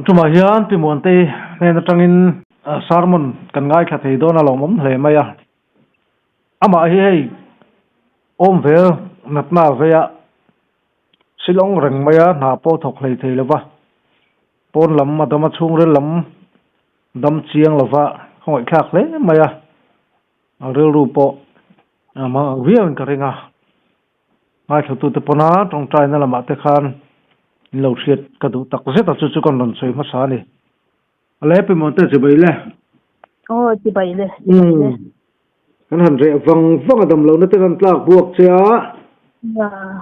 Tumah hian Pi Muantei hnen atangin sermon kan ngaithla thei dawn a lawmawm hle mai a. Amah hi hei awm vel natna a vei a, Shillong reng mai a hna pawh thawk hlei thei lo va, pawn lam a dam a chhungril lam dam chiang lo va khawngaihthlak hle mai a, a rilru pawh a mang ang viauin ka ring a. Ngaithlatute pawna tawngtaina lamah te khan in lo hriat ka duh tak zet a, chu chu kan rawn sawi hmasa a ni. A le Pimonte chibai le. Aw chibai le, chibai le. Kan han reh vang vang a damlohna te kan tlak buak che a.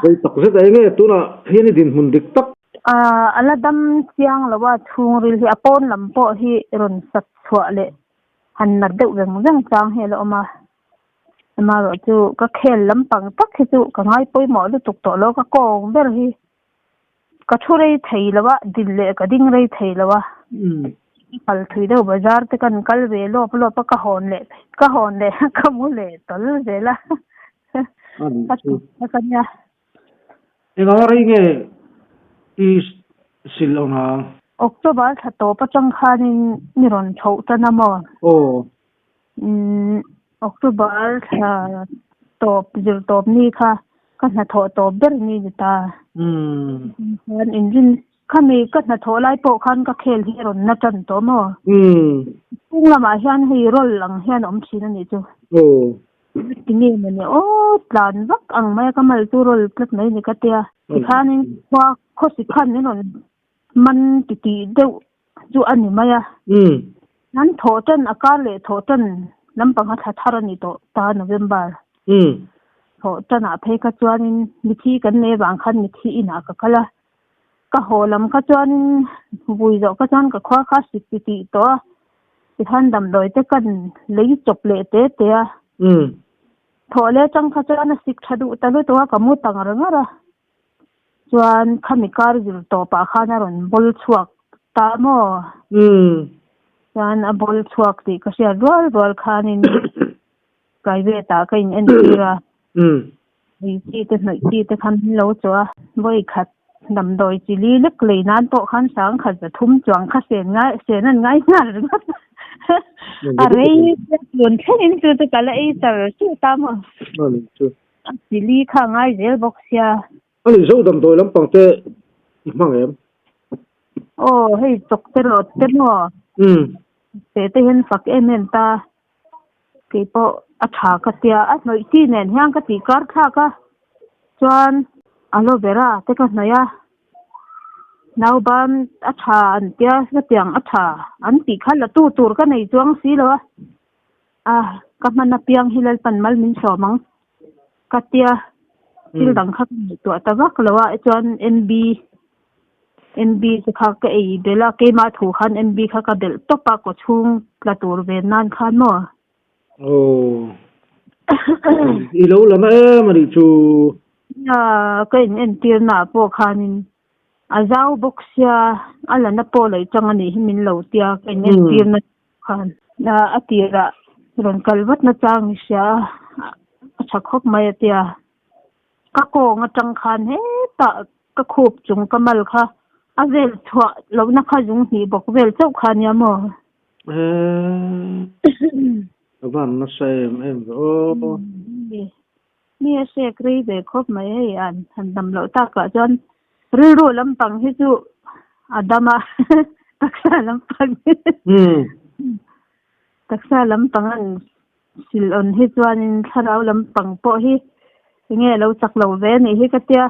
Rei tak zet a eng nge tunah hian i dinhmun dik tak. A la dam chiang lo a, chhungril hi a pawn lam pawh hi rawn sat chhuah leh han nat deuh veng veng chang hi a la awm a. Amaherawh chu ka khel lampang tak hi chu ka ngai pawimawh lutuk tawh lo, ka kawng ber hi ka thu rei thei lo a, din leh ka ding rei thei lo a, kal thui deuh bazar te kan kal ve lawp lawp a, ka hawn leh ka hawn leh ka mu leh tawl zel a, ka tawp vek a nia. Engah rei nge i sil ang a? October thla tawp atang khanin ni rawn chhoh tan a maw? Aw. Umm October thla tawp zir tawp ni kha ka hnathawh tawp ber ni ni ta. Umm. Khan inrin khami ka hnathawh lai pawh khan ka khel hi a rawn na tan tawh maw? Umm. Chung lamah hian hei roll ang hian a awm thin a nih chu. Aw. Tinge mawni aw tlan vak ang mai a ka mal chu roll tlat mai ni ka tia. Tikhanin khua khawsik khan min rawn man titih deuh chu a ni mai a. An thawh tan a kar leh thawh tan lampang a thla thar a ni tawh ta November. Thawh tanah phei kha chuanin mithi kan nei avang khan mithi inah ka kal a. Ka haw lam kha chuanin vui zawh kha chuan ka khua kha sik titih tawh a. Tikhan damdawi te kan lei chawp leh te te a. Thawh leh atang kha chuan a sik tha duh ta lutuk a ka mu tang reng a. Chuan khami kar zir tawpah khan a rawn bawl chhuak ta maw? Chuan a bawl chhuak tih ka hriat rual rual khanin private ah ka in entir a. Ei chi te hnawih chi te khan min lo chawh a. Vawi khat damdawi chi li lek lei nan pawh khan sangkhat zathum chuang kha sen ngai sen an ngai nghal ringawt a. A rei tun thlengin chu chu ka la ei char char ta maw? A chili kha a ngai zel bawk sia. A ni zo damdawi lampang te i hmang em? Aw hei chawk te rawh te maw? Umm. Teh te hian fak em em ta. Kei pawh a tha ka tia a hnawih chi nen hian ka tih kar thlak a. Chuan aloe vera te ka hnawih a. Nauban a tha an tia hetiang a tha an tih kha la tu tur ka nei chuang si lo a. A, ka hman apiang hi Lalpan mal min sawm ang ka tia thil dang kha ka ngaihtuah ta vak lo a, chuan MB MB te kha ka ei belh a, keimah thu khan MB kha ka belh tawp a kaw chhung tla tur ve nan khan maw. Aw, i lo la na em a nih chu. Nia, ka in entir naah pawh khanin a zau bawk sia, a la na pawh laih chang a nih hi min lo tia ka in entir na. Khan a tirah rawn kal vat na chang i hria a, a tha khawp mai a tia. Ka kawng atang khan hetah ka khup chung ka mal kha a vel chhuah lohna kha zung hnih bawk vel chauh kha nia maw? Eee a van nasa em em ve aw. Mi a hrek rei ve khawp mai hei an han dam loh takah chuan rilru lampang hi chu a dam a taksa lampang hi taksa lampang an sil awn hi chuanin thlarau lampang pawh hi enge a lo chak lo ve anih hi ka tia.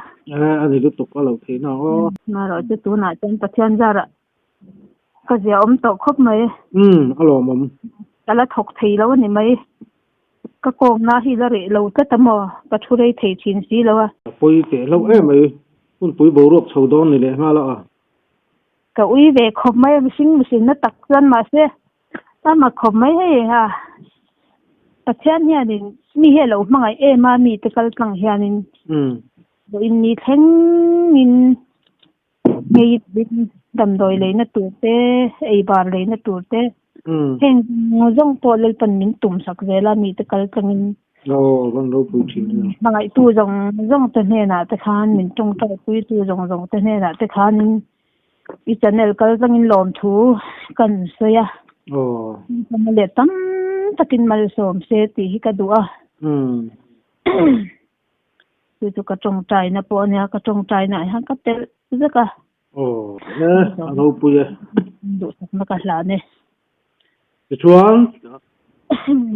A ni lutuk a lo theihna aw. Marawh chu tunah chuan Pathian zarah ka zia awm tawh khawp mai. Umm a lawmawm. Ka la thawk thei lo a ni mai. Ka kawmna hi la reh lo tlat a maw? Ka thu rei thei thin si lo a. Ka pawi teh hlauh em mai. Hunpui boruak chho dawn ni leh nghal a. Ka ui ve khawp mai a, mihring mihrinna tak chuan mahse a mak khawp mai hei a. Pathian hianin mi hi a lo hmangaih em a, mite kal tlang hianin vawiin ni thlengin ngei damdawi leina tur te, eibar leina tur te. Heng zawng zawng pawh Lalpan min tum sak zel a, mite kal tlangin. Aw, kan ropui thin e. Hmangaihtu zawng zawng te hnenah te khan, min tawngtaipuitu zawng zawng te hnenah te khanin i channel kal tlangin lawmthu kan sawi a. Aw. Lalpan a let tam takin malsawm se tih hi ka duh a. Chu chu ka tawngtaina pawh a nia, ka tawngtaina ah hian ka telh vek a. Aw, e, a ropui e. Duhsakna ka hlan e. Tichuan,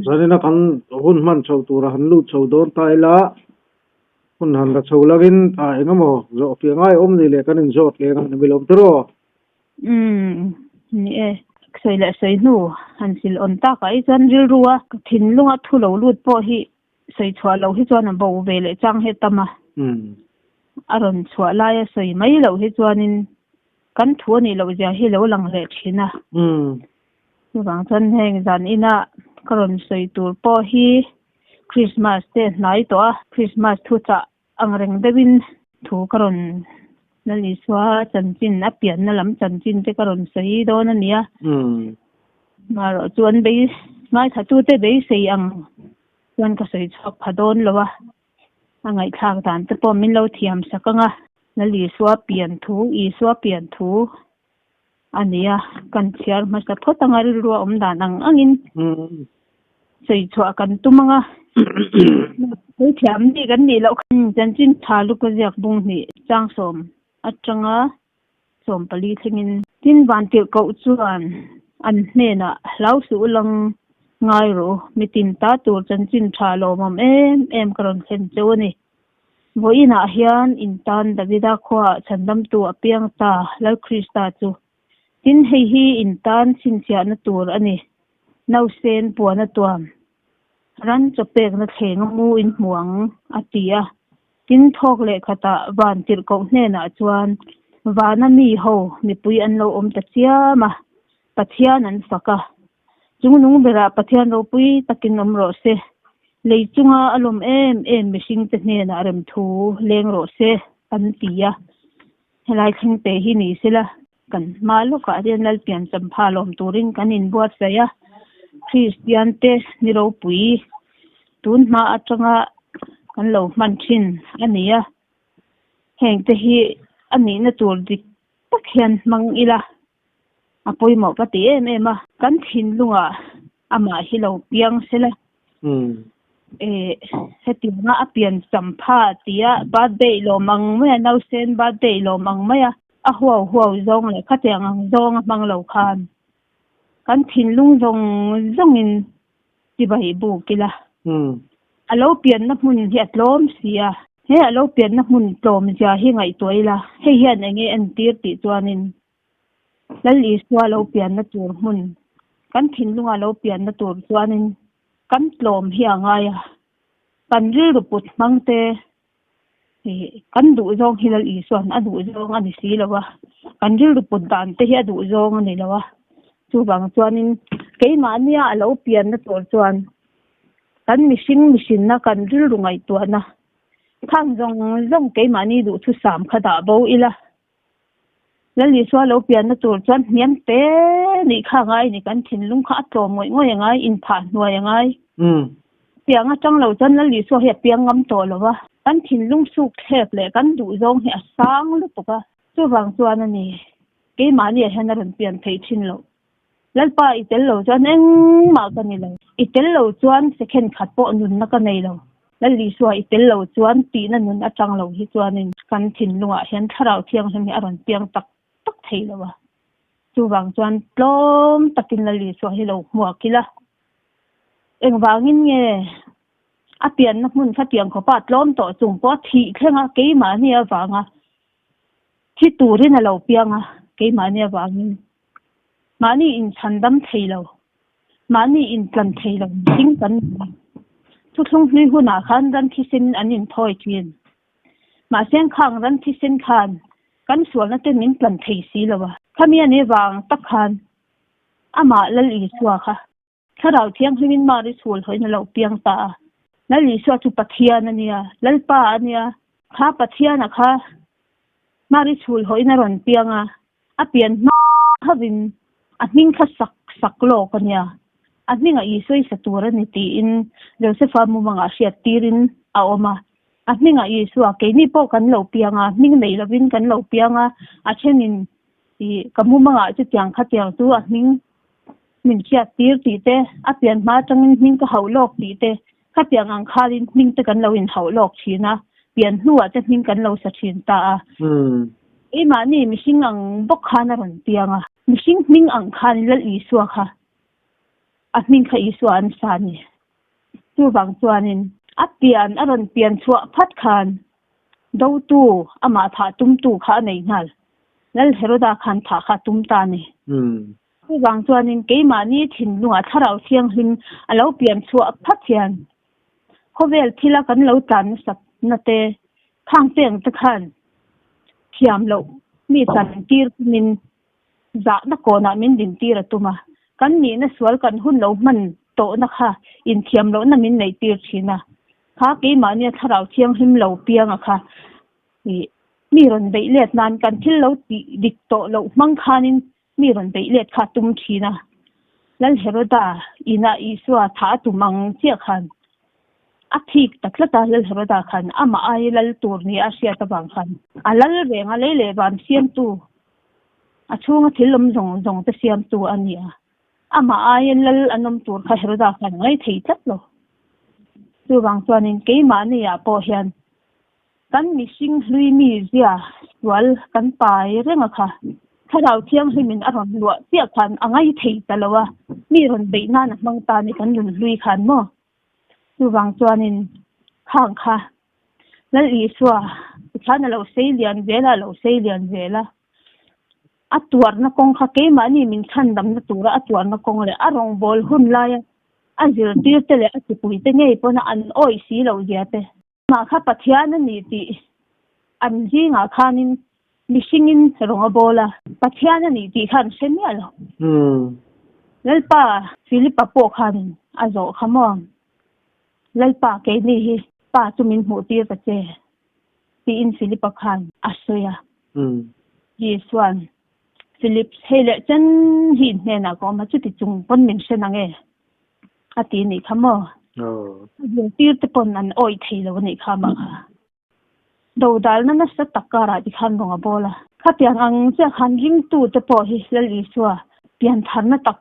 zanina kan hun hman chho tura han lut chho dawn ta ila, hun han la chho lovin ah eng emaw zawh fiah ngai awm ni le kan inzawt leng a ni milawm tiraw? Umm, ni e. Sawi leh sawi hnu han sil awn takah hi chuan rilru a thinlunga thu lo lut pawh hi Sawi chhuah loh hi chuan a bo ve leh chang hi a tam a. A rawn chhuah laia sawi mai loh hi chuanin kan thu a nih loh zia hi lo lang leh thin a. Chuvang chuan heng zan ina ka rawn sawi tur pawh hi Christmas te a hnai tawh a, Christmas thu chah ang reng deuhin thu ka rawn Lal Isua chanchin a pianna lam chanchin te ka rawn sawi dawn a nia. Marawh chu an bei ngaithlatute beisei ang chuan ka sawi chhuak pha dawn lo a, a ngaihthlak dan te pawh min lo thiam sak ang a, Lal Isua pian thu, Isua pian thu a ni a, kan chhiar hmasa phawt ang a, rilru a awm dan ang angin sawi chhuah kan tum ang a, sawi thiam ni kan nih loh kha. Chanchin tha luka ziak bung hnih changsawm atanga 40 thlengin. Tin, Vantirhkoh chuan an hnenah, Hlau suh u lang ngai rawh u, mitin ta tur chanchin tha lawmawm em em ka rawn thlen cheu a ni. Vawiinah hian in tan Davida khuaah chhandamtu a piang ta, Lal Krista chu. Tin, hei hi in tan chhinchhiahna tur a ni, Nausen puan a tuam, ran chaw pekna thleng a mu in hmu ang, a ti a. Tin, thawk leh khatah van tirhkoh hnenah chuan vana mi ho mipui an lo awm ta chiam a, Pathian an fak a. Chungnung berah Pathian ropui takin awm rawh se, lei chunga a lawm em em mihringte hnenah remthu leng rawh se, an ti a. Helai thleng te hi ni sela, kan hma lawkah hian Lalpian champha lawm turin kan inbuatsaih a, Kristian te ni ropui tun hma atanga kan lo hman thin a ni a, heng te hi a nihna tur dik tak hian hmang ila a pawimawh ka ti em em a, kan thinlungah amah hi lo piang sela. Eh, hetianga a pian champha tia birthday lawm ang mai a, nausen birthday lawm ang mai a, a huau huau zawng leh khatiang ang zawng a hmang lo khan kan thinlung zawng zawngin chibai buk ila. A lo pianna hmun hi a tlawm si a, he a lo pianna hmun tlawm zia hi ngaihtuah ila, hei hian eng nge entir tih chuanin Lal Isua lo pianna tur hmun, kan thinlunga lo pianna tur chuanin kan tlawm hi a ngai a, kan rilru put hmang te kan duh zawng hi Lal Isua'n a duh zawng a ni si lo a, kan rilru put dan te hi a duh zawng a ni lo a, chuvang chuanin keimahnia a lo pianna tur chuan kan mihring mihrinna kan rilru ngaihtuahna khang zawng zawng keimahni duhthusam kha dah bo ila. Lal Isua lo pianna tur chuan hniam te nih kha a ngai a ni, kan thinlung kha a tlawm ngawih ngawih a ngai, inphah hnuai a ngai. Piang atang lo chuan Lal Isua hi a piang ngam tawh lo a, kan thinlung suk thlek leh kan duhzawng hi a sang lutuk a, chuvang chuan a ni, keimahniah hian a rawn pian theih thin loh. Lalpa i tel lo chuan engmah ka ni lo. I tel lo chuan second khat pawh nunna ka nei lo. Lal Isua i tel lo chuan tihna nun atang lo hi chuanin kan thinlungah hian thlarau thianghlim hi a rawn piang tak tak thei lo a. Chuvang chuan tlawm takin Lal Isua hi lo hmuak ila. Engvangin nge a pianna hmun kha tiang khawpa tlawm tawh chung pawh thih thlenga keimahni avanga thi turin a lo piang a, keimahni avangin. Mahni inchhandam thei lo, mahni intlan thei lo mihring kan ni a. Thuthlung hlui hunah khan ran thisen an inthawi thin. Mahse khang ran thisen khan kan sualna te min tlan thei si lo a. Khami a ni vang tak khan amah Lal Isua kha Thlarau Thianghlimin Mari chhul hawiin a lo piang ta a. Lal Isua chu Pathian a nia, Lalpa a nia. Kha Pathiana kha Mari chhul hawiin a rawn piang a, a pian hma hovin a hming kha sak sak lawk a nia. A hmingah Isua i sa tur a ni tiin Josefa mumangah hriat tirin a awm a. A hmingah Isua, keini pawh kan lo piang a, hming nei lovin kan lo piang a, a thenin ih ka mumangah chutiang khatiang chu a hming min hriat tir tih te, a pian hma atangin hming ka hauh lawk tih te, khatiang ang khanin hming te kan lo inhauh lawk thin a, pian hnuah te hming kan lo sa thin ta a. Keimahni mihring ang bawk khan a rawn piang a, mihring hming ang khanin Lal Isua kha a hming kha Isua an sa a ni. Chuvang chuanin a pian a rawn pian chhuah phat khan dotu amah thah tumtu kha a nei nghal. Lal Heroda khan thah kha a tum ta a ni. Chuvang chuanin keimahni thinlungah Thlarau Thianghlim a lo pian chhuah phat hian khawvel thila kan lo tlan nasat na te, khang te ang te khan thiam loh mi chan tir tumin zahna kawnah min din tir a tum a. Kan nihna sual kan hun lo hman tawhna kha inthiam lohna min neih tir thin a. Kha keimahnia Thlarau Thianghlim lo pianga kha Ih, mi rawn beih let nan kan thil lo tih dik tawh loh hmang khanin mi rawn beih let kha a tum thin a. Lal Heroda inah Isua thah a tum ang chiah khan a thik ta tlat a, Lal Heroda khan amah ai lal tur nia a hriat avang khan a lal reng a, lei leh van siamtu, a chhunga thil awm zawng zawng te siamtu a ni a. Amah aia lal an awm tur kha Heroda khan a ngaithei tlat lo. Chuvang chuanin keimahniah pawh hian Kan mihring hlui mi zia sual kan pai reng a kha. Thlarau Thianghlimin a rawn luah chiah khan a ngai thei ta lo a, mi rawn beih nan a hmang ta ni kan nun hlui khan maw? Chuvang chuanin khang kha Lal Isua tikhan a lo sei lian zel a, a lo sei lian zel a. A tuarna kawng kha keimahni min chhandamna tura a tuarna kawng leh a rawngbâwl hun laia a zirtirte leh a chipuite ngei pawna an awih si loh zia te. Mah kha Pathian a ni tih an zingah khanin mihringin rawng a bawl a, Pathian a ni tih kha an hre miah lo. Lalpa Philipa pawh khanin a zawh kha maw? Lalpa keini hi Pa chu min hmuh tir ta che tiin Philipa khan a sawi a. Isua'n, Philip, hei leh chen hi in hnenah ka awm a, chuti chung pawn min hre nang e. A ti anih kha maw? A zirtir te pawn an awih thei lo anih kha mah kha. Dodalna nasa tak karah ti khan rawng a bawl a. Khatiang ang chiah khan ringtu te pawh hi Lal Isua piantharna tak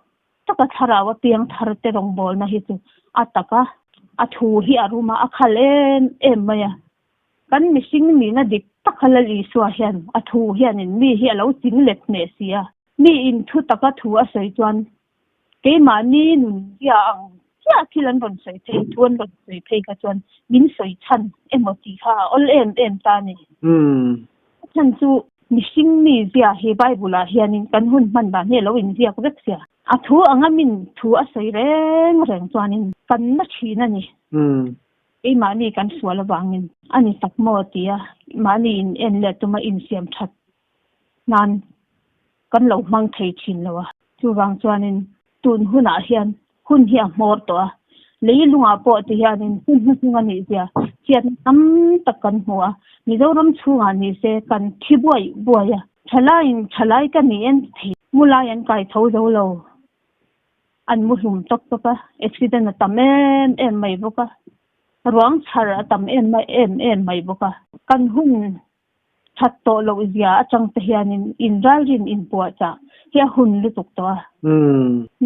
taka thlarau a piangthar te rawngbawlna hi chu a tak a, a thu hi a rum a, a khal em em mai a. Kan mihring nihna dik taka Lal Isua hian a thu hianin mi hi a lo ching let hneh si a. Mi in thu taka thu a sawi chuan Keimahni nun zia ang chiah thil an rawn sawi phei, thu an rawn sawi phei kha chuan min sawi chhan emaw tih kha a awl em em ta a ni. A chhan chu mihring mi zia hi Bible ah hianin kan hun hman dan hi a lo inziak vek sia. A thu anga min thu a sawi reng reng chuanin kan na thin a ni. Keimahni kan sual avangin a ni tak maw tia mahni in en leh tuma insiam that nan kan lo hmang thei thin lo a. Chuvang chuanin tun hunah hian hun hi a hmawr tawh a, leilungah pawh ti hianin hun hnuhnung a nih zia chhiatna tam tak kan hmu a, Mizoram chhungah ni se kan thi buai buai a, thalaiin thalai ka ni en thei, mu lai an kai tho zo lo, an mu hlum tawp tawp a, accident a tam em em mai bawk a, ruang chhar a tam em em em mai bawk a, kan hun That tawh loh zia atang te hianin inralrin inpuahchah hi a hun lutuk tawh a.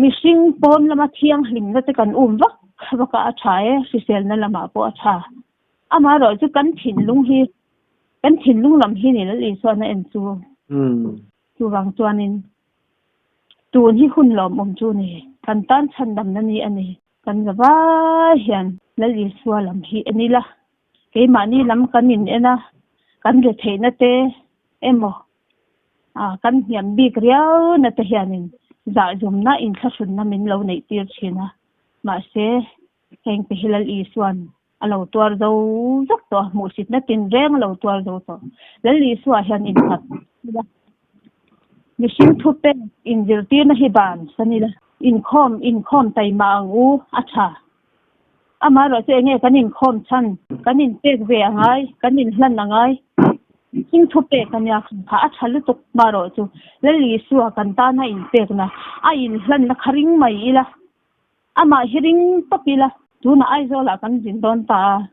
Mihring pawn lama thianghlimna te kan um vak vak a, a tha e, hriselna lamah pawh a tha. Amaherawh chu kan thinlung hi, kan thinlung lam hi ni Lal Isuan a en chu. Chuvang chuanin tun hi hun lawmawm chu ni, kan tan chhandamna ni a ni. Kan za vai hian Lal Isua lam hi en ila. Keimahni lam kan in en a, kan re theihna te emaw ah kan hniam bik riau na te hianin zahzumna inthlahrunna min lo neih tir thin a. Mahse, heng te hi Lal Isua'n a lo tuar zo vek tawh a, hmuhsitna tinreng a lo tuar zo tawh. Lal Isua hian innghat ila, mihring thupek inzirtirna hi ban san ila, inkhawm inkhawm taima ang u a tha. Amaherawh chu enge kan inkhawm chhan, kan inpek ve a ngai, kan inhlan a ngai. Mihring thupek a nia kha a tha lutuk marawh chu Lal Isua kan tana inpekna a inhlanna kha ring mai ila, amah hi ring tawp ila. Tunah Aizawlah kan zin dawn ta a,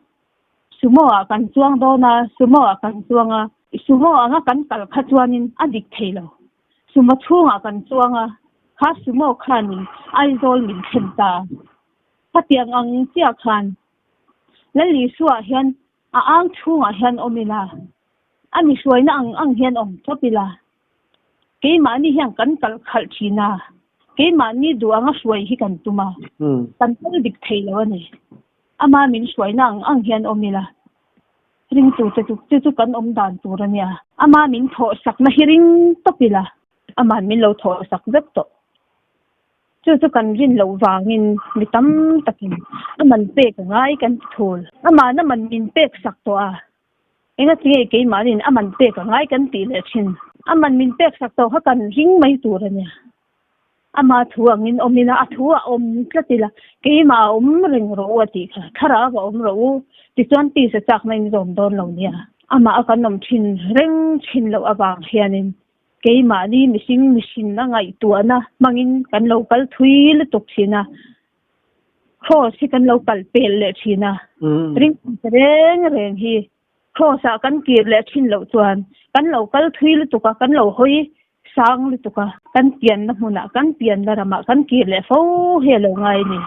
Sumo ah kan chuang dawn a, Sumo ah kan chuang a, Sumo anga kan kal kha chuanin a dik thei lo. Sumo chhungah kan chuang a, kha Sumo khanin Aizawl min thlen ta. Khatiang ang chiah khan Lal Isua hian A ang chhungah hian awm ila, a mi hruaina ang ang hian awm tawp ila, keimahni hian kan kal khalh thin a, keimahni duh anga hruai hi kan tum a, kan kal dik thei lo a ni. Ama min hruaina ang ang hian awm ila, ringtute chu chu chu kan awm dan tur a nia. Ama min thawhsakna hi ring tawp ila, ama'n min lo thawhsak vek tawh. Chu chu kan rin loh vangin mi tam takin a man pek a ngai kan ti thul. Ama'n a man min pek sak tawh a, enga chi nge keimahniin a man pek a ngai kan tih leh thin. A man min pek sak tawh kha kan ring mai tur a nia. Ama thu angin awm ila, a thu a awm tlat ila, keimah a awm reng rawh u a tih kha, thlarau a awm rawh u, tichuan tisa chakna in zawm dawn lo nia. Amah a kan awm thin reng thin loh avang hianin Keimahni mihring mihrinna ngaihtuahna hmangin kan lo kal thui lutuk thin a, Kraws hi kan lo kal pel leh thin a, ringtu reng reng hi Kraws ah kan kir leh thin loh chuan kan lo kal thui lutuk a, kan lo hawi sang lutuk a, kan pianna hmunah kan pianna ramah kan kir leh fo hi a lo ngai a ni.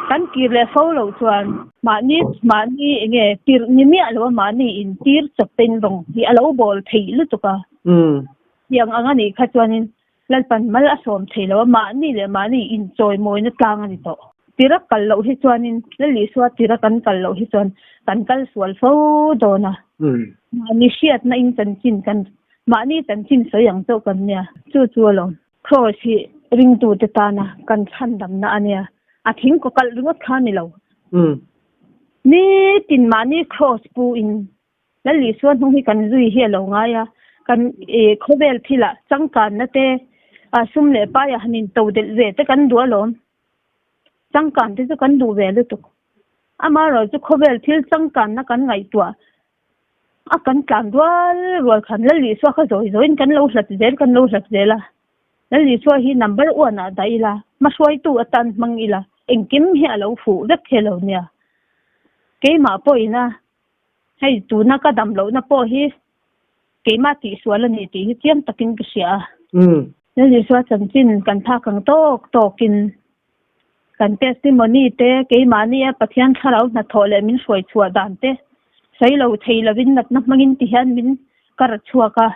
Kan kir leh fo loh chuan mahni mahni enge tirh ni miah lo a mahni intir chawp te in rawng hi a lo bawl theih lutuk a. Tiang ang a nih kha chuanin Lalpan mal a sawm thei lo a, mahni leh mahni inchawimawina tlang a ni tawh. Tira kal loh hi chuanin Lal Isua tira kan kal loh hi chuan kan kal sual fo dawn a. Mahni hriatna in chanchin kan mahni chanchin sawi ang chauh kan nia. Chu chu alawm. Kraws hi ringtute tana kan chhandamna a nia. A thing kaw kalh ringawt kha a ni lo. Nitin mahni kraws pu in Lal Isua hnung hi kan zui hi a lo ngai a, kan khawvel thilah changkanna te, sum leh paiah han into delh ve te kan duh alawm. Changkan te chu kan duh ve lutuk. Amaherawhchu chu khawvel thil changkanna kan ngaihtuah a kan tlan rual rual khan Lal Isua kha zawi zawiin kan lo hlat zel kan lo hlat zel a. Lal Isua hi number one ah dah ila, hmahruaitu atan hmang ila, engkim hi a lo fuh vek thei lo nia. Keimah pawhin a Hei tuna ka dam lohna pawh hi keimah tihsual a ni tih hi chiang takin ka hria a. Lal Isua chanchin kan phak ang tawk tawkin kan testimony te, keimahnia Pathian thlarau hnathawh leh min hruai chhuah dan te sawi lo thei lovin natna hmangin ti hian min kar chhuak a.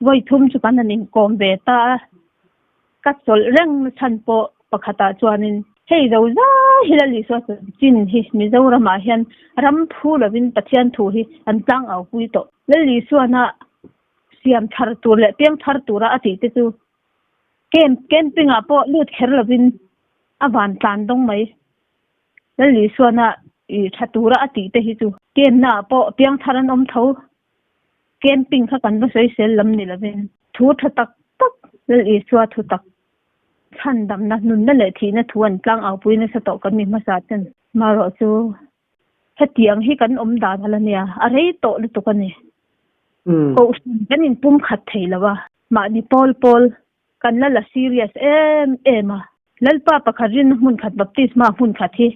Vawi thum chu kan han inkawm ve ta a. Ka chawlh reng na chhan pawh pakhatah chuanin hei zo zai hi Lal Isua chanchin hi Mizoramah hian ram phu lovin Pathian thu hi an tlangau pui tawh. Lal Isuana siam thar tur leh piang thar tura a tih te chu camp camping ah pawh lut kher lovin a van tlan dawng mai. Lal Isuana i tha tura a tih te hi chu camp na ah pawh piang thar an awm tho. Camping kha kan va sawisel lam ni lovin thu tha tak tak Lal Isua thu tak chhandamna, nunna leh thihna thu an tlang aupui nasa tawh kan mi hmasa ten. Marawh chu hetiang hi kan awm dan ala nia, a rei tawh lutuk a ni. Kohhran kan inpum khat thei lo a, mahni pawl pawl kan la la serious em em a. Lalpa pakhat rinna hmun khat baptisma hmun khat hi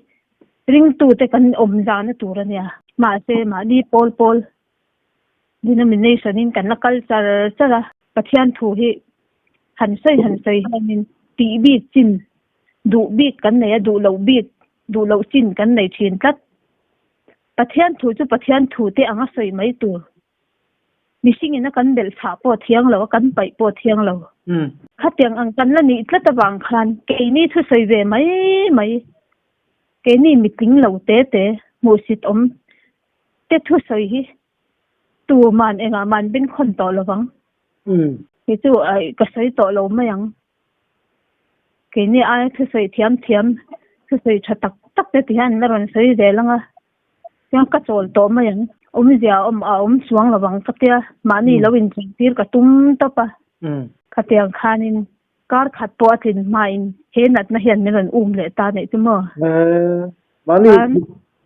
ringtute kan awm zana tur a nia. Mahse mahni pawl pawl denomination in kan la kal char char a, Pathian thu hi han sawi han sawi hianin tih bik chin duh bik kan nei a, duh loh bik duh loh chin kan nei thin tlat. Pathian thu chu Pathian thu te anga sawi mai tur. Mihring ina kan belh chhah pawh thiang lo a, kan paih pawh thiang lo. Khatiang ang kan la nih tlat avang khan keini thusawi ve mai mai, keini mitling lo te te hmuhsit awm te thusawi hi tuman engah man bengkhawn tawh lo vang. Kei chu ka sawi tawh lo mai ang. Keini aia thusawi thiam thiam, thusawi tha tak tak te ti hian an la rawn sawi zel ang a. Chuan ka chawl tawh mai ang. Awmzia a awm a awm chuang lo vang ka tia. Mahni lo inchawlhtir ka tum tawp a. Khatiang khanin kar khat pawh a tlin hmain he natna hian min rawn um leh ta neih chu maw? Mahni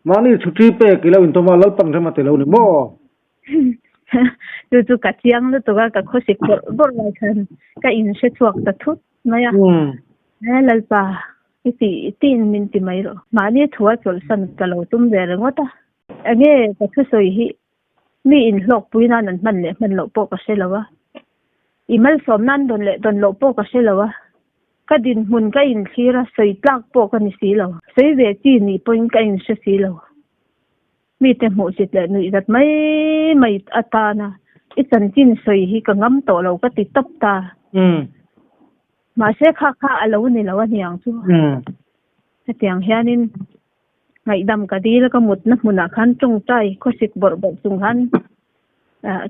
mahni chhuṭi pek i lo intawm a, Lalpan rem a ti lo ni maw? Chu chu ka chiang lutuk a, ka khawsik bawrh bawrh lai khan ka inhre chhuak ta thut mai a. He Lalpa, i tih tiin min ti mai rawh. Mahni thua chawlhsan ka lo tum ve ringawt a. Enge ka thusawi hi mi inhlawkpui nan an hman leh hman loh pawh ka hre lo a. I malsawm nan dawn leh dawn loh pawh ka hre lo a. Ka dinhmun ka inthlir a, sawi tlak pawh ka ni si lo. Sawi ve chi nih pawhin ka inhre si lo. Mite hmuhsit leh nuih zat mai mai atana i chanchin sawi hi ka ngam tawh lo ka ti tawp ta. Mahse kha kha a lo ni lo a niang chu. Hetiang hianin ngaihdam ka dil a ka mutna hmunah khan tawngtai khawsik bawrh bawrh chung khan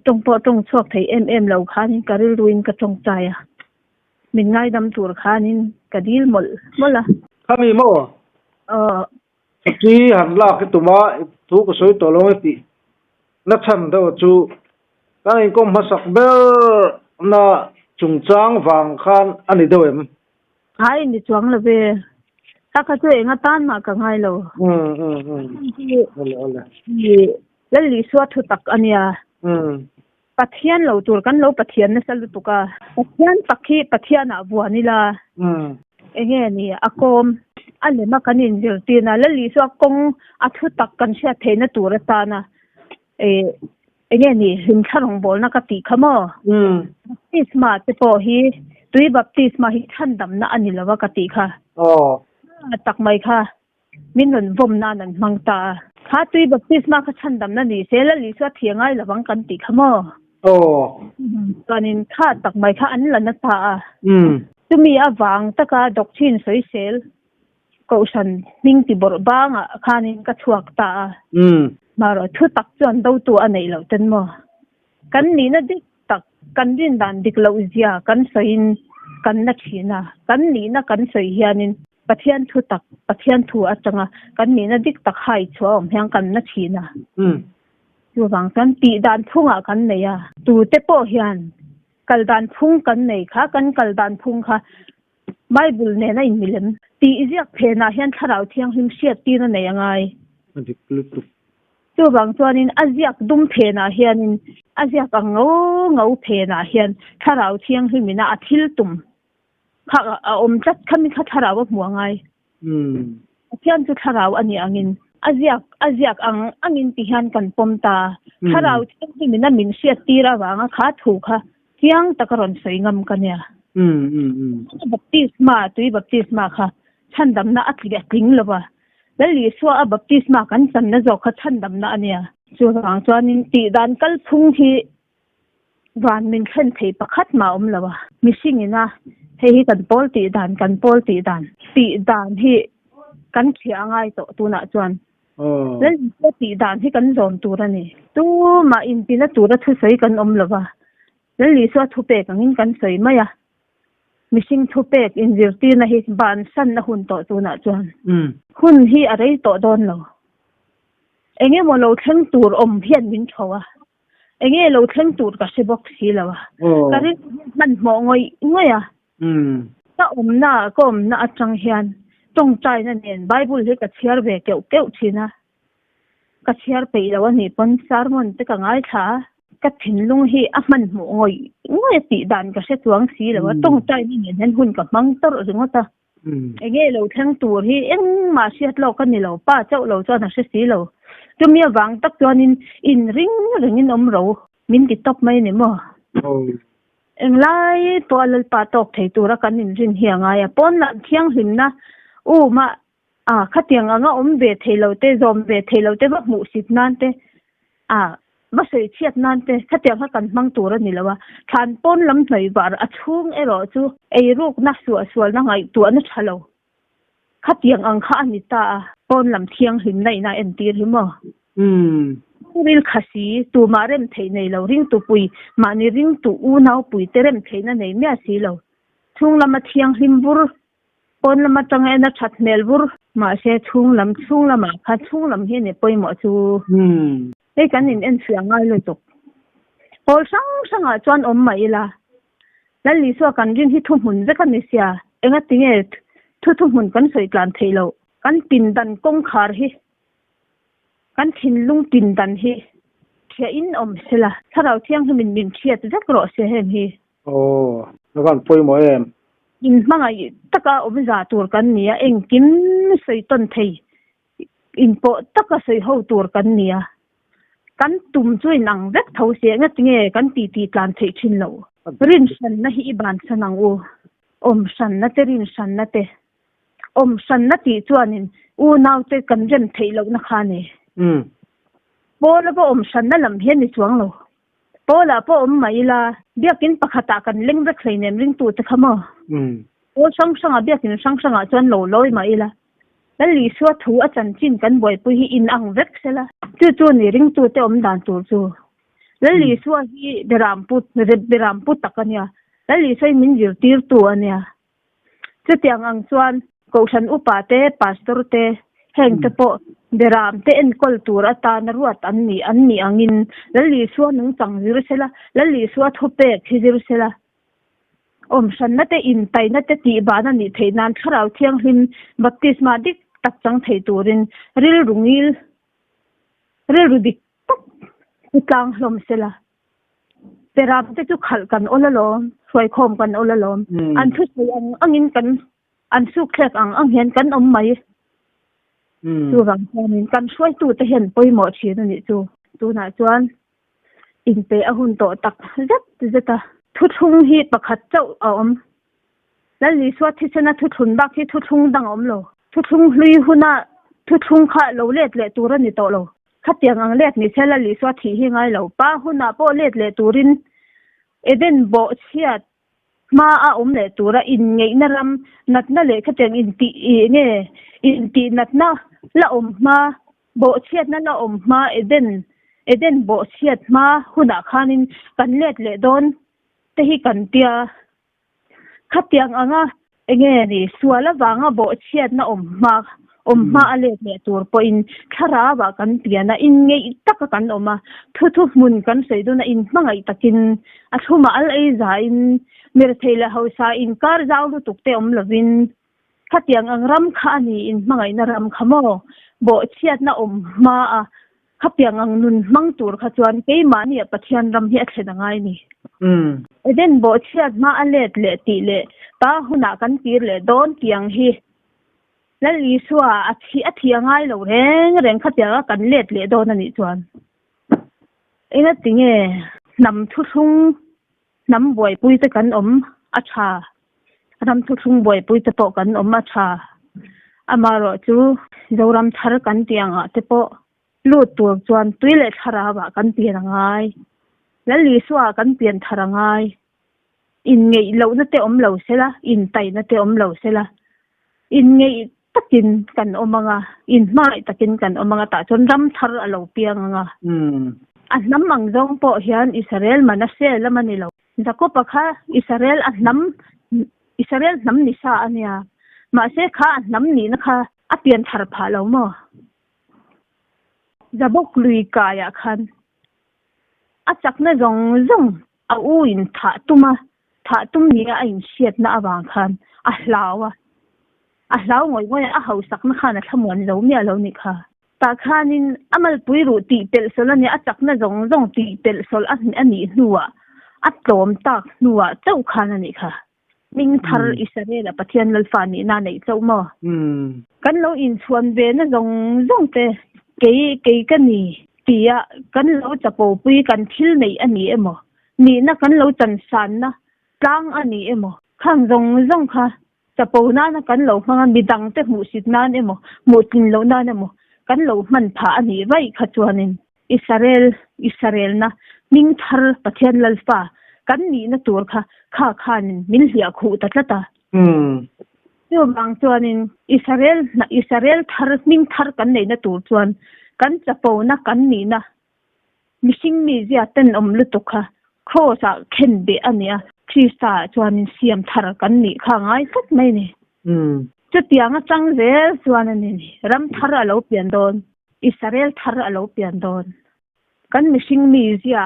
tawng pawh tawng chhuak thei em em lo khanin ka rilruin ka tawngtai a. Min ngaidam tur khanin ka dil mawlh mawlh a. Khami maw? Aw. Chhuti han lak hi tuma thu ka sawi tawh lo nge tih na chhan deuh chu kan inkawm hmasak ber na chungchang vang khan a ni deuh em? Ai ni chuang lo ve. Kha kha chu eng atan mah ka ngai lo. Awle awle. Lalisua thu tak a nia. Pathian lo tur kan lo Pathian nasa lutuk a. Pathian tak hi Pathianah vuan ila. Enge ni a kawm a lema kan inzirtirna Lalisua kawng a thu tak kan hriat theihna tur atana enge ni hlimthla rawngbawlna ka tih kha maw? Baptisma te pawh hi tui baptisma hi chhandamna a ni lova ka tih kha. Tak mai kha. Min rawn vawm nan an hmang ta a. Kha tui baptisma kha chhandamna ni se Lal Isua thih a ngai lovang kan tih kha maw? Chuanin kha tak mai kha an la na ta a. Chumi avang taka doctrine sawisel kohhran hming ti bawrh bangah khanin ka chhuak ta a. Marawh thu tak chuan dotu a neih loh ten maw? Kan nihna dik tak, kan rin dan dik loh zia kan sawiin kan na thin a. Kan nihna kan sawi hianin Pathian thu tak, Pathian thu atanga kan nihna dik tak hai chhuah awm hian kan na thin a. Chuvang chuan tih dan phungah kan nei a. Tute pawh hian kal dan phung kan nei kha, kan kal dan phung kha Bible nena inmilem tih ziak phenah hian Thlarau Thianghlim hriattir a nei a ngai. A dik lutuk. Chuvang chuanin a ziak dum phenah hianin a ziak ang ngau ngau phenah hian Thlarau Thianghlimina a thil tum Kha a awm tlat kha mi kha thlarau a hmu a ngai. Pathian chu thlarau a nih angin a ziak a ziak ang angin ti hian kan pawm ta. Thlarau thianghlimin a min hriat tir avanga kha thu kha chiang taka rawn sawi ngam ka nia. Baptisma tui baptisma kha chhandamna a tling a tling lo va. Lal Isua a baptisma kan channa zawk kha chhandamna a nia. Chuvang chuanin tihdan kalphung hi Van min thlen thei pakhat mah awm lo a, mihring ina hei hi kan pawl tih dan, kan pawl tih dan tih dan hi kan hria a ngai tawh tunah chuan Lalnute tih dan hi kan zawm tur a ni. Tumah intina tura thusawi kan awm lo va, Lalisua thupek angin kan sawi mai a, mihring thupek inzirtirna hi bansan a hun tawh tunah chuan hun hi a rei tawh dawn lo. Engemaw lo thleng tur awm hian min tho a. Enge lo thleng tur ka hre bawk si lo a. Ka rilru hian hmanhmawh ngawih ngawih a. Ka awmna ka awmna atang hian tawngtaina nen Bible hi ka chhiar ve keuh keuh thin a. Ka chhiar peih lo a nih pawn sermon te ka ngaithla a. Ka thinlung hi a hmanhmawh ngawih ngawih a tih dan ka hre chuang si lo a. Tawngtaina nen hian hun ka hmang tawrh ringawt a. Enge lo thleng tur hi engmah hriat lawk a ni lo, pa chauh lo chuan a hre si lo. Chumi avang tak chuanin in ring rengin awm ro min ti tawp mai ni maw? Englai pawh a Lalpa tawk thei tura kan inrin hi a ngai a, pawn lam thianghlimna um a a khatiang anga awm ve thei lo te, zawm ve thei lo te va hmuh sit nan te a va sawi chhiat nan te khatiang kha kan hmang tur a ni lo a, thlan pawn lam hnawih var a chhung erawh chu eirukna suahsualna ngaihtuahna tha lo khatiang ang kha a ni ta a, pawn lam thianghlimna ina entir hi maw? Ril kha si, tumah rem theih nei lo, ringtu pui, mahni ringtu unau pui te rem theihna nei miah si lo, chhung lama thianghlim vur Pawn lam atang en a that hmel vur. Mahse chhung lam chhung lamah kha chhung lam hi a ni pawimawh chu. Hei kan in enfiah ngai lutuk. Pawl hrang hrangah chuan awm mah ila. Lal Isua kan rin hi thuhmun vek a ni sia. Engati nge thu thuhmun kan sawi tlan theih loh. Kan pindan kawngkhar hi kan thinlung pindan hi. Thiahin awm sela, Thlarau Thianghlimin min thiat vek rawh se heng hi. Aw, a van pawimawh em? In hmangaih taka awm za tur kan ni a, engkim sawi tawn thei inpawh taka sawi ho tur kan ni a. Kan tum chu inang vek tho se, engatinge kan titi tlan theih thin lo? Rinhranna hi i bansan ang u, awm hranna te rinhranna te. Awm hranna tih chuanin unaute kan rem theih lohna kha a ni. Paula pawh awm hranna lam hi a ni chuang lo. Paula pawh awm mai ila, biakin pakhatah kan leng vek hleinem ringtute kha maw? Pawl hrang hrangah biakin hrang hrangah chuan lo lawi mah ila, Lal Isua thu a chanchin kan buaipui hi inang vek sela. Chu chu ni ringtute awm dan tur chu. Lal Isua hi berampu berampu tak a nia. Lal Isua hi min zirtirtu a nia. Chutiang ang chuan Kohhran upa te, Pastor te, heng te pawh beram te enkawl tur atana ruat an nih an nih angin Lal Isua nungchang zir sela, Lal Isua thupek hi zir sela, awmhranna te, intaina te tihbana nih theih nan Thlarau Thianghlim baptisma dik tak chang thei turin rilru ngil, rilru dik tak pu tlang hlawm sela. Peram te chu khalh kan awl alawm, hruaikhawm kan awl alawm. An thusawi ang angin kan, an sukthlek ang ang hian kan awm mai. Chuvang chuanin kan hruaitute hian pawimawh thin a nih chu. Tunah chuan inpe a hun tawh tak zet zet a. Thuthlung hi pakhat chauh a awm. Lal Isua thisena thuthlun bak hi thuthlung dang a awm lo. Thuthlung hlui huna thuthlung kha lo let leh tur a ni tawh lo. Khatiang ang let ni se Lal Isua thih hi ngai lo. Pa hunah pawh let leh turin Eden bawh chhiat hma a awm leh tura inngeihna ram natna leh khatiang intih nge intih natna la awm hma bawh chhiatna la awm hma Eden Eden bawh chhiat hma hunah khanin kan let leh dawn te hi kan tia. Khatiang anga enge ni sual avanga bawhchhiatna awm hma awm hma a let leh tur pawhin thlarau ah kan pian a, inngeih taka kan awm a, thu thu hmun kan sawi dun a, inhmangaih takin a thlumah al ei zain mirthei leh hausa inkar zau lutuk te awm lovin khatiang ang ram kha a ni inhmangaihna ram kha maw bawhchhiatna awm hma a Khatiang ang nun hmang tur kha chuan keimahnia Pathian ram hi a thlen a ngai ni. Eden bawhchhiat hma a let leh tih leh ta hunah kan kir leh dawn tiang hi Lal Isua a thi a thi a ngai lo reng reng khatiang a kan let leh dawn a nih chuan engatinge hnam thuthlung hnam buaipui te kan awm a tha, ram thuthlung buaipui te pawh kan awm a tha. Amaherawh chu Zoram thar kan tih angah te pawh lut tur chuan tui leh thlarau ah kan pian a ngai, Lal Isua ah kan pian thar a ngai. Inngeih lohna te awm lo sela, intaina te awm lo sela, inngeih takin kan awm ang a, inhmangaih takin kan awm ang a, tah chuan ram thar a lo piang ang a. A hnam ang zawng pawh hian Israel Manasseh lam a ni lo. Jakob-a kha Israel a hnam, Israel hnam ni sa a nia. Mahse kha a hnam nihna kha a pian thar phah lo maw? Jabok lui kaiah khan a chakna zawng zawng a u in thah tum a, thah tum nia a inhriatna avang khan a hlau a, a hlau ngawih ngawih a, a hausakna khan a thlamuan zo miah lo nih kha. Tah khanin a malpui ruh tih pelh sawlh a nia, a chakna zawng zawng tih pelh sawlh a nih hnuah, a tlawm tak hnuah chauh khan a nih kha. Hming thar Israel-a Pathian Lalfa nihna a neih chauh maw? Kan lo inchhuan ve na zawng zawng te kei kei ka ni tia kan lo chapopui kan thil neih a ni emaw, nihna kan lo chansanna tlang a ni emaw, khang zawng zawng kha chapo nana kan lo hmang a, midang te hmuhsit nan emaw, hmuhtlin loh nan emaw kan lo hman phah a nih vaih kha chuanin Israel, Israelna hming thar Pathian Lalfa kan nihna tur kha kha khanin min hliah khuh ta tlat a. Chuvang chuanin Israel, Israel thar hming thar kan neihna tur chuan kan chapona kan nihna mihring mizia tenawm lutuk kha Kraws-ah khen beh a ni a, Krista-ah chuanin siam thar kan nih kha a ngai tlat mai a ni. Chutiang atang zel chuan a ni, ram thar a lo pian dawn. Israel thar a lo pian dawn. Kan mihring mizia,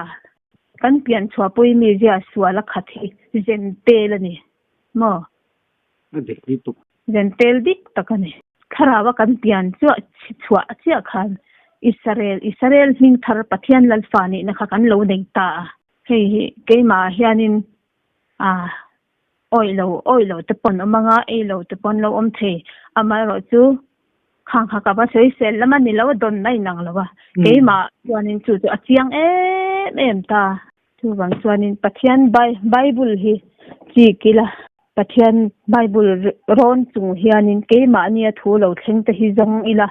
kan pian chhuahpui mizia sual a khat hi zen tel a ni maw? A dik lutuk. Zen tel dik tak a ni. Thlarau a kan pian chuah chhuah chiah khan. Israel, Israel hming thar Pathian Lalfa nihna kha kan lo nei ta a. Hei hi keimah ah hianin ah awih lo, awih lo te pawn awm anga, ei lo te pawn lo awm thei. Amaherawh chu khang kha ka va sawisel lam a ni lo a, dawn a inang lo a. Keimah chuanin chu chu a chiang em em ta. Chuvang chuanin Pathian Bible hi chik ila, Pathian Bible rawn chung hianin keimahni a thu lo thleng te hi zawng ila,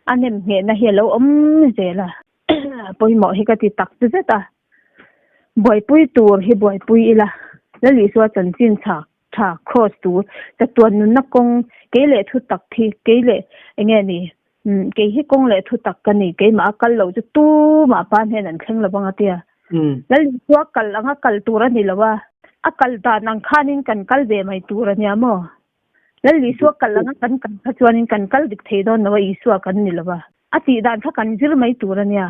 a nem nghehna hi a lo awm zel a. Pawimawh hi ka ti tak chu zet a, buaipui tur hi buaipui ila, Lalisua chanchin chhak tha cross tur chatuan nunna kawng kei leh thu tak hi kei leh enge ni kei hi kawng leh thu tak ka ni keimah a kal lo chu tumah pa hnen an thleng lo vang a tia Lalisua kal anga kal tur a ni lo a, a kal dan ang khanin kan kal ve mai tur a nia maw? Lal Isua kal anga kan kal kha chuanin kan kal dik thei dawn lo a, Isua kan ni lo a. A tih dan kha kan zir mai tur a nia.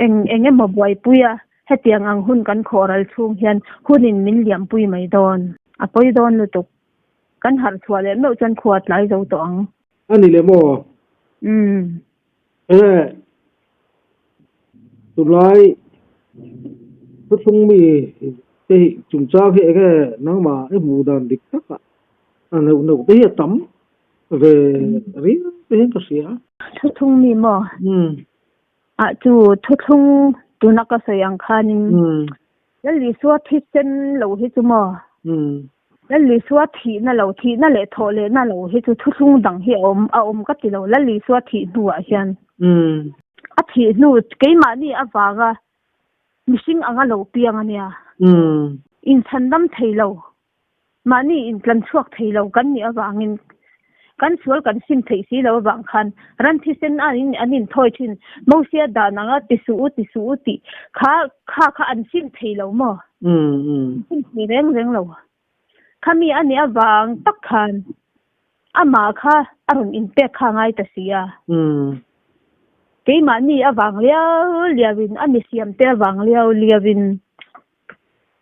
Eng eng emaw buaipui a, hetiang ang hun kan khawhral chhung hian hunin min liampui mai dawn. A pawi dawn lutuk. Kan harh chhuah leh meuh chuan khua tlai zo tawh ang. A ni leh maw? Umm. Enge tunlai thuthlung mi te hi chungchang hi enge nangmah i hmuh dan dik tak ah a neuh neuh te hi a tam ve riau te hian ka hria. Thuthlung mi maw? Ah chu thuthlung tuna ka sawi ang khanin Lal Isua thisen lo hi chu maw? Lal Isua thihna lo, thihna leh thawh lehna lo hi chu thuthlung dang hi a awm, a awm ka ti lo. Lal Isua thih hnuah hian a thih hnu keimahni avanga mihring anga lo piang a nia. Inchhandam thei lo, mahni intlan chhuak thei lo kan nih avangin kan sual kan sim theih si lo avang khan ran thisen a an inthawi thin. Mosia dan anga ti suh u, ti suh u tih kha kha kha an sim thei lo maw? Sim thei reng reng lo. Khami a nih avang tak khan amah kha a rawn inpek kha a ngai ta si a. Keimahni avang liau liauin, a misiamte avang liau liauin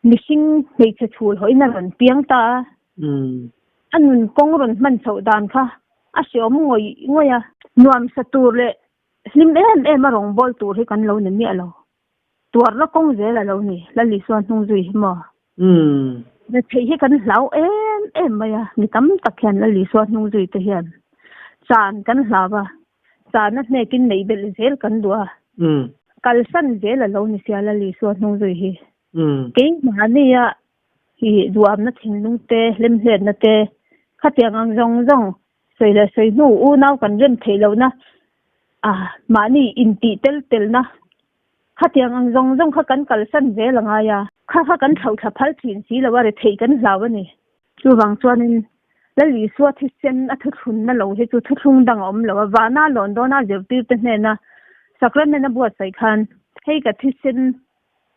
mihring hmeichhe chhul hawiin a rawn piang ta a. A nun kawng rawn hman chhoh dan kha a hreawm ngawih ngawih a. Nuamsa tur leh hlim em em a rawngbâwl tur hi kan lo ni miah lo. Tuarna kawng zel a lo ni, Lal Isua hnung zui hi maw? Retheih hi kan hlau em em mai a, mi tam tak hian Lal Isua hnung zui te hian chan kan hlau a, chana hnekin neih belh zel kan duh a, kalsan zel a lo ni sia Lal Isua hnung zui hi. Keimahnia hi duamna thinlung te, hlemhletna te, khatiang ang zawng zawng sawi leh sawi hnu unau kan rem theih lohna, mahni intih tel telna Khatiang ang zawng zawng kha kan kalsan zel a ngai a, kha kha kan thlauhthla phal thin si lo a, retheih kan hlau a ni. Chuvang chuanin Lal Isua thisen a thuthlunna lo hi chu thuthlung dang a awm lo a, vana lawn dawna zirtirte hnena sacrament a buatsaih khan hei ka thisen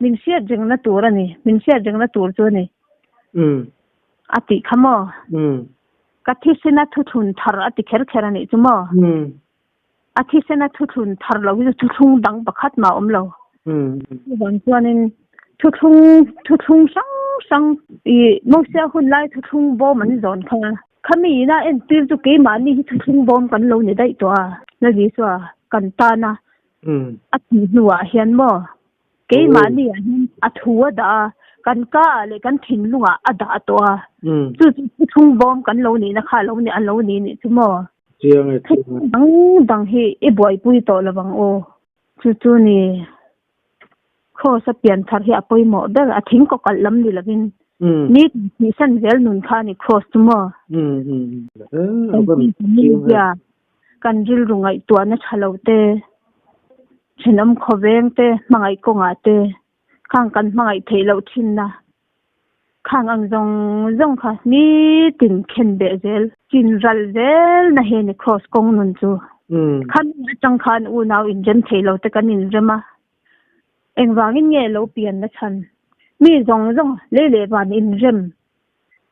min hriat rengna tur a ni, min hriat rengna tur chu a ni a tih kha maw? Ka thisen a thuthlun thar a ti kher kher a nih chu maw? A thisen a thuthlun thar lo hi chu thuthlung dang pakhat mah a awm lo. Chuvang chuanin thuthlung thuthlung hrang hrang i Mosia hun lai thuthlung bawm an zawn kha khami ina entir chu keimahni hi thuthlung bawm kan lo ni daih tawh a. Lal Isua kan tana a thih hnuah hian maw Keimahni ah hian a thu a dah a, kan ka ah leh kan thinlung ah a dah tawh a. Chu chu thuthlung bawm kan lo nihna kha a lo ni a lo ni nih chu maw? Chiang e, chiang e. Dang dang hi i buaipui tawh lo ang aw. Chu chu ni Kraws a pian thar hi a pawimawh ber, a thing kaw kalh lam ni lovin ni thihsan zel nun kha a ni Kraws chu maw? Kan rilru ngaihtuahna tha lo te, thenawm khawveng te, hmangaih kawngah te khang kan hmangaih theih loh thinna khang ang zawng zawng kha nitin khen beh zel, chin ral zel na he ni Kraws kawng nun chu. Khami atang khan unau inrem theih lo te kan inrem a, engvangin nge lo pian na chhan? Mi zawng zawng lei leh van inrem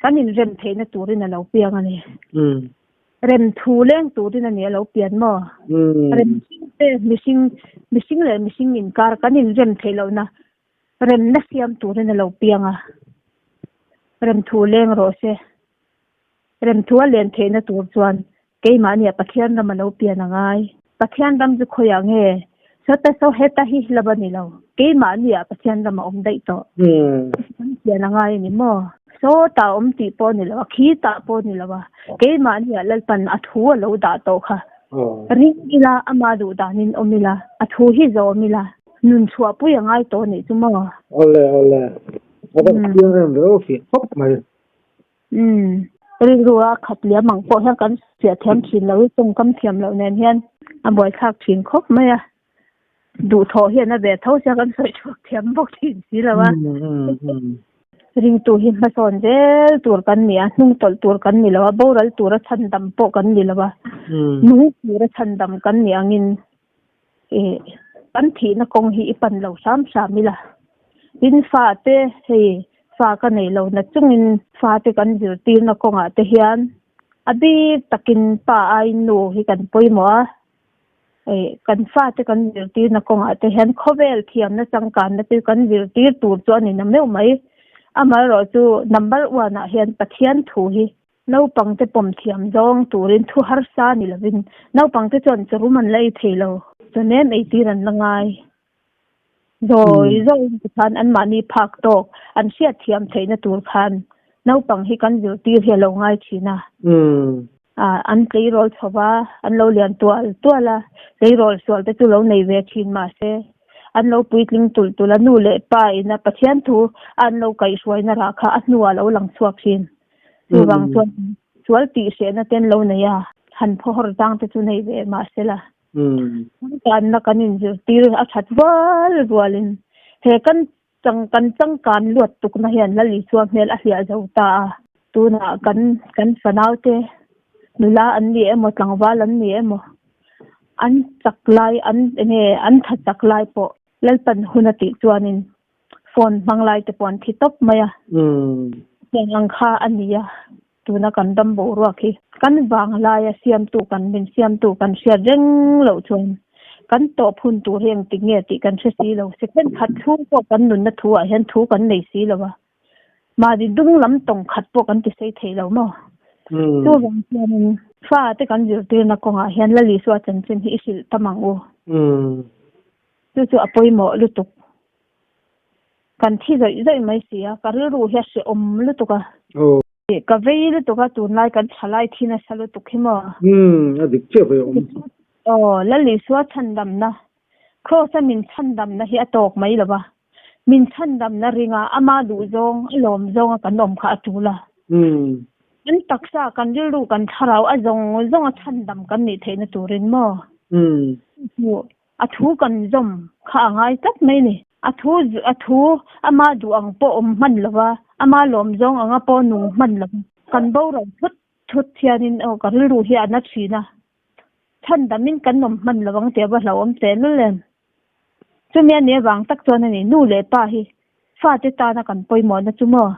Kan inrem theihna turin a lo piang a ni. Rem thu leng turin a ni a lo pian maw? Rem hring te mihring, mihring leh mihring inkar kan inrem theih lohna remna siam turin a lo piang a. Rem thu leng rawh se. Rem thu a len theihna tur chuan keimahnia Pathian ram a lo pian a ngai. Pathian ram chu khawiah nge? Sawta saw heta hi hlap a ni lo. Keimahni ah Pathian ram a awm daih tawh. Kan chian a ngai a ni maw? Sawtah a awm tih pawh a ni lo a, khitah pawh a ni lo a. Keimahni ah Lalpan a thu a lo dah tawh kha. Ring ila, ama duh danin awm ila, a thu hi zawm ila, nun chhuahpui a ngai tawh a nih chu maw? Awle awle. A va chiang em ve aw fiah khawp mai. Umm. Rilru a khat liam ang pawh hian kan fiah thiam thin lo hi tawngkam thiam loh nen hian a buaithlak thin khawp mai a. Duhthawh hian a ve tho sia kan sawi chhuak thiam bawk thin si lo a. Ringtu hi hmasawn zel tur kan ni a, hnung tawlh tur kan ni lo a, boral tura chhandam pawh kan ni lo a, nung tura chhandam kan ni angin Ih, kan thihna kawng hi i pan lo hram hram ila. Tin fate hei fa ka nei lo na chungin fate kan zirtirna kawngah te hian a bik takin pa aiin nu hi kan pawimawh a. Ih, kan fate kan zirtirna kawngah te hian khawvel thiamna changkanna chu kan zirtir tur chu a ni na meuh mai. Amaherawhchu number one ah hian Pathian thu hi Naupangte pawm thiam zawng turin thu harsa ni lovin naupangte chuan chawrum an la ei thei lo, chawnem ei tir an la ngai. Zawi zawiin tikhan anmahni phak tawk an hriat thiam theihna tur khan naupang hi kan zirtir hi a lo ngai thin a. An tleirawl chho va, an lo lian tual tual a, tleirawl sual te chu lo nei ve thin mahse an lo puitling tulh tulh a, nu leh pa ina Pathian thu a an lo kaihhruaina rah kha a hnuah a lo lang chhuak thin. Chuvang chuan sual tih hrehna te an lo nei a, han phawhawr chang te chu nei ve mahsela changkanna kan inzirtir a that rual rualin he kan chang kan changkan luat tukna hian Lal Isua hmel a hliah zo ta a. Tunah kan kan fanaute nula an ni emaw tlangval an ni emaw an chak lai an enge an tha chak lai pawh Lalpan hun a tih chuanin phone hmang lai te pawh an thi tawp mai a. Heng ang kha a ni a, tuna kan dam boruak hi. Kan vang laia siamtu kan min siamtu kan hriat reng loh chuan kan tawp hun tur hi engtik nge tih kan hre si lo. Second khat chhung pawh kan nunna thu ah hian thu kan nei si lo a. Mahni dung lam tawng khat pawh kan ti sei thei lo maw? Chuvang chuanin fa te kan zirtirna kawngah hian Lal Isua chanchin hi i hrilh tam ang u. Chu chu a pawimawh lutuk. Kan thi zawih zawih mai si a, ka rilru hi a hrehawm lutuk a. Ka vei lutuk a, tunlai kan thalai thi nasa lutuk hi maw? Umm, a dik chiah ve awm. Aw, Lal Isua chhandamna, Kraws-a min chhandamna hi a tawk mai lo va, min chhandamna ringa ama duhzawng, a lawmzawnga kan awm kha a tul a. Kan taksa, kan rilru, kan thlarau a zawng zawnga chhandam kan nih theihna turin maw? Chu A thu kan zawm kha a ngai tlat mai ni. A thu a thu ama duh ang pawh awm hman lo va, ama lawm zawng anga pawh nung hman lo va. Kan boral thut thut hianin aw ka rilru hi a na thin a, chhandamin kan awm hman lo ang tih a va hlauhawm tehlul em. Chumi a nih avang tak chuan a ni, nu leh pa hi fate tana kan pawimawhna chu maw?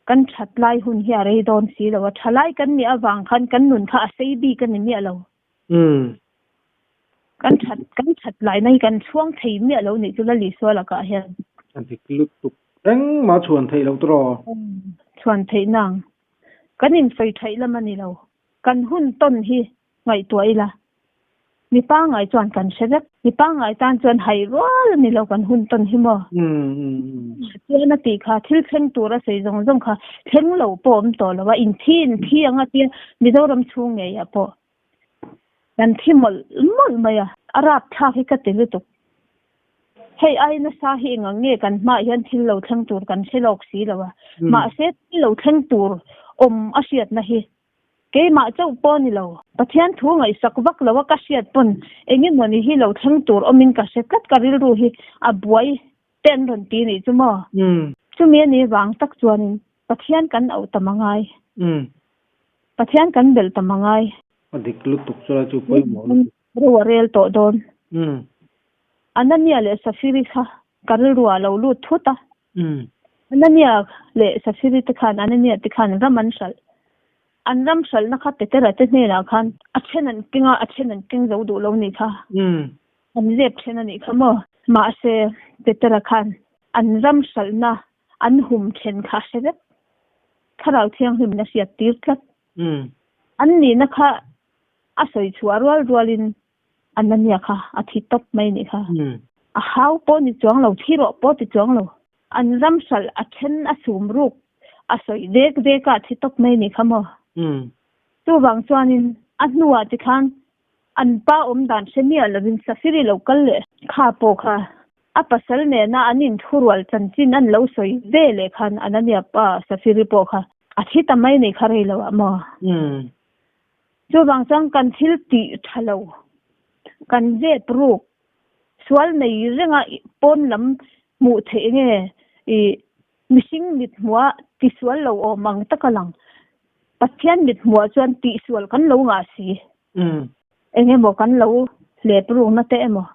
Kan that lai hun hi a rei dawn si lo a, thalai kan nih avang khan kan nun kha a sei bik a ni miah lo. Kan that kan that laina hi kan chhuang thei miah lo nih chu Lal Isua lakah hian. A dik lutuk engmah chhuan theih loh tawh. Chhuan theih nang. Kan insawi theih lam a ni lo. Kan hun tawn hi ngaihtuah ila. Mi pangngai chuan kan hre vek. Mi pangngai tan chuan hai rual a ni lo kan hun tawn hi maw. Chuan a tih kha thil thleng tur a sawi zawng zawng kha thleng lo pawh awm tawh lo a, inthi inthi ang a tia Mizoram chhung ngeiah pawh. Kan thi mawlh mawlh mai a, a rapthlak hi ka ti lutuk. Hei ai nasa hi engang nge kan hmaah hian thil lo thleng tur kan hre lawk si lo a, mahse thil lo thleng tur awm a hriatna hi keimah chauh pawh a ni lo. Pathian thu ngaihsak vak lo a ka hriat pawn eng emawni hi lo thleng tur awmin ka hre tlat ka rilru hi a buai te an rawn ti nih chu maw? Chumi a nih vang tak chuanin Pathian kan auh tam a ngai. Pathian kan belh tam a ngai. A dik lutuk chu lai chu pawimawh lutuk. Ro a rel tawh dawn. Anania leh Safiri kha ka rilru ah lo lut thut a. Anania leh Safiri te khan Anania te khan ram an hralh. An ram hralhna kha Petera te hnenah khan a then an keng a, a then an keng zo duh lo nih kha. An zep then a nih kha maw. Mahse Petera khan an ram hralhna an hum then kha a hre vek. Thlarau Thianghlim in a hriat tir tlat. An nihna kha A sawi chhuah rual rualin Anania kha a thi tawp mai nih kha. A hau pawh ni chuang lo, thi rawh pawh ti chuang lo. An ram hralh a then a sum ruk a sawi dek dek a a thi tawp mai nih kha maw. Chuvang chuanin a hnuah tikhan an pa awm dan hre miah lovin Safiri lo kal leh kha pawh kha a pasal nena an inthurual chanchin an lo sawi ve leh khan Anania pa Safiri pawh kha a thi ta mai nih kha rei lo ah maw. Chuvang chuan kan thil tih tha lo, kan zep ruk, sual nei renga pawn lam hmuh theih nge i mihring mit hmuha tisual lo awm ang taka lang. Pathian mit hmuhah chuan tihsual kan lo ngah si. Eng emaw kan lo hlep rukna te emaw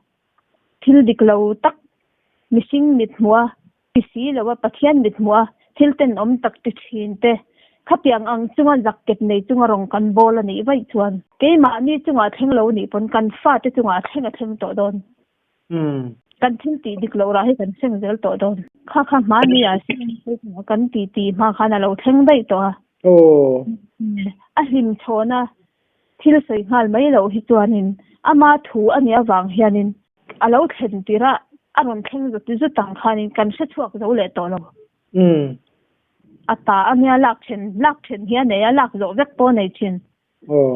thil dik lo tak mihring mit hmuha ti si lo a, Pathian mit hmuh a, thil tenawm tak ti thin te, khatiang ang chunga zakket nei chunga rawng kan bawl a nih vaih chuan keimahni chungah thleng lo nih pawn kan fate chungah a thleng a thleng tawh dawn. Kan thil tih dik loh rah hi kan seng zel tawh dawn. Kha kha hmani ah kan ti ti hma khan a lo thleng daih tawh a. A hlim chhawn a, thil sawi nghal mai loh hi chuanin ama thu a nih avang hianin a lo thlen tirh a, a rawn thleng zut zut ang khanin kan hre chhuak zo leh tawh lo. A ta a nia lak then lak then hi a nei a, lak zawh vek pawh a nei thin.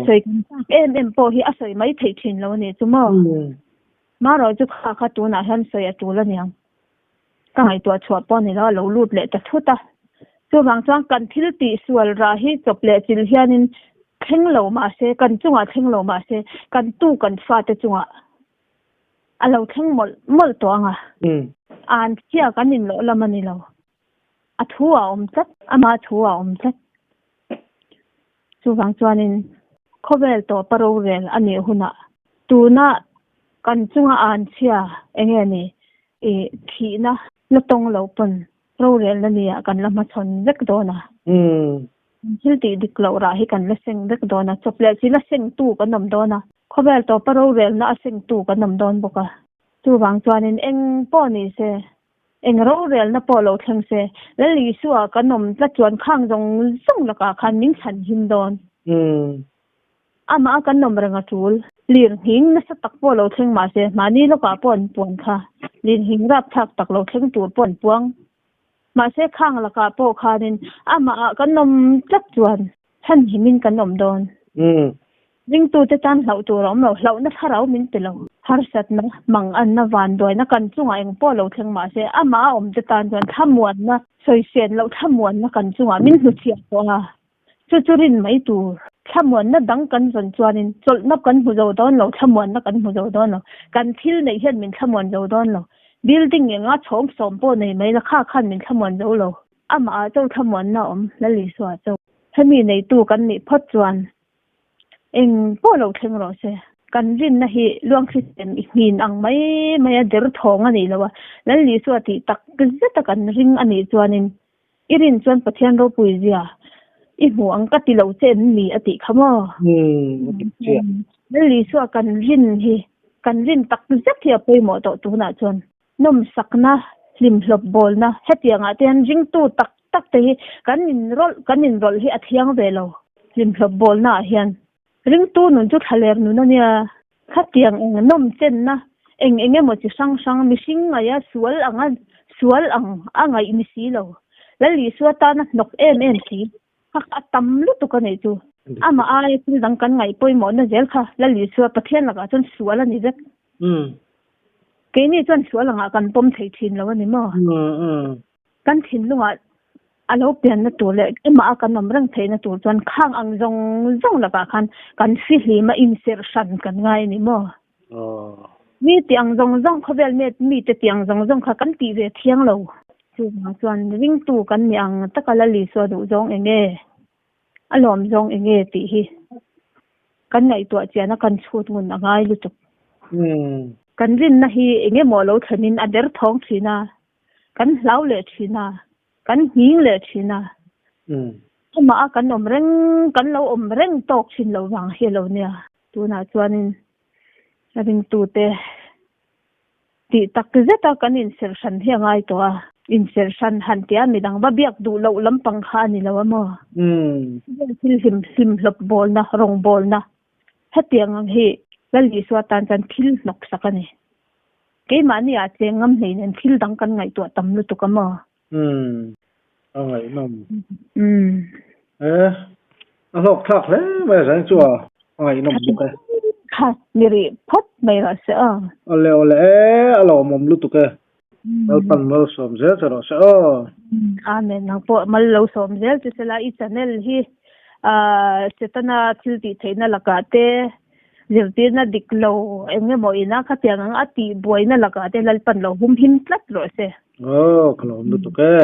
Sawi kan chak em em pawh hi a sawi mai theih thin lo a nih chu maw. Marawh chu kha kha tunah hian sawi a tul a niang. Ka ngaihtuah chhuah pawh a ni lo, a lo lut leh ta thut a. Chuvang chuan kan thil tih sual rah hi chawp leh chil hianin thleng lo mah se, kan chungah thleng lo mah se, kan tu kan fate chungah a lo thleng mawlh mawlh tawh ang a. An chhia kan inlawh lam a ni lo. A thu a awm tlat, ama thu a awm tlat. Chuvang chuanin khawvel tawpa rorel a nih hunah tuna kan chunga an chhia eng nge ni i thihna la tawng lo pawn rorelna nia kan la hmachhawn vek dawn a. Thil tih dik loh rah hi kan la seng vek dawn a, chawp leh chi la sengtu kan awm dawn a, khawvel tawpa rorelna a sengtu kan awm dawn bawk a. Chuvang chuanin eng pawh ni se Eng rorelna pawh lo thleng se, Lal Isua kan awm tlat chuan khang zawng zawng lakah khan min chhan him dawn. Amah a kan awm reng a tul. Lir nghing nasa tak pawh lo thleng mah se, mahni lawkah pawh an puan kha. Lir nghing rapthlak tak lo thleng tur pawh an puang. Mahse khang lakah pawh khanin amah ah kan awm tlat chuan chhan himin kan awm dawn. Ringtute tan hlauh tur a awm lo, hlauhna thlarau min pe lo. Harsatna, manganna, vanduaina kan chungah eng pawh lo thleng mah se, amah a awmte tan chuan thlamuanna, sawifian loh thlamuanna kan chungah min hnuchhiah tawh a, chu chu rin mai tur. Thlamuanna dang kan zawn chuanin chawlhna kan hmu zo dawn lo, thlamuanna kan hmu zo dawn lo. Kan thil neih hian min thlamuan zo dawn lo. Building enga chhawng sawm pawh nei mai la kha khan min thlamuan zo lo. Amah ah chauh thlamuanna a awm, Lal Isua chauh. Hemi neitu kan nih phawt chuan Eng pawh lo thleng rawh se. Kan rinna hi luangthli sem i hmin ang mai mai a der thawng a nih loh a, Lal Isua tih tak zeta kan ring a nih chuanin i rin chuan Pathian ropui zia i hmu ang ka ti lo che em ni a tih kha maw? Lal Isua kan rin hi kan rin tak zet hi a pawimawh tawh tunah chuan. Nawmsakna, hlimhlawp bawlna hetiangah te hian ringtu tak tak te hi kan inrawlh kan inrawlh hi a thiang ve lo. Hlimhlawp bawlna ah hian ringtu nun chu thlaler nun a nia. Khatiang eng nawm chenna eng eng emaw chi hrang hrang mihring ngaia sual anga sual ang a ngaih ni si lo. Lal Isua tana hnawk em em si kha a tam lutuk a nih chu. Amah aia thil dang kan ngaih pawimawhna zel kha Lal Isua Pathian lakah chuan sual a ni vek. Keini chuan sual angah kan pawm thei thin lo a ni maw? Kan thinlungah a lo pianna tur leh amah a kan awm reng theihna tur chuan khang ang zawng zawng lakah khan kan fihlim a inserh hran kan ngai a ni maw? Mi tih ang zawng zawng khawvel mite tih ang zawng zawng kha kan tih ve thiang lo. Chuvang chuan ringtu kan nih ang taka Lal Isua duh zawng eng nge? A lawm zawng eng nge tih hi kan ngaihtuah chian a kan chhut ngun a ngai lutuk. Kan rinna hi eng emaw lo thlenin a der thawng thin a, kan hlau leh thin a, kan nghing leh thin a. Amah a kan awm reng, kan lo awm reng tawk thin lo vang hi a lo nia. Tunah chuanin ringtute tih tak zeta kan inserh hran hi a ngai tawh a. Inserh hran han tia midang va biak duh loh lampang kha a ni lo a maw? Thil hlim hlim hlawp bawlna, rawngbawlna. Hetiang ang hi Lal Isua tan chuan thil hnawksak a ni. Keimahni ah cheng ngam hlei nen thil dang kan ngaihtuah tam lutuk a maw? Umm, a ngaihnawm. Umm. E, a hlawk thlak hle mai a zain chu a ngaihnawm bawk e. Kha ni rih phawt mai rawh se aw. Awle awle e, a lawmawm lutuk e. Lalpan malsawm zel che rawh se aw. Amen. Nang pawh mal lo sawm zel che sela i channel hi ah Setana thil tih theihna lakah te zirtirna dik lo eng emaw ina khatiang ang a tih buaina lakah te Lalpan lo humhim tlat rawh se. Aw ka lawm lutuk e.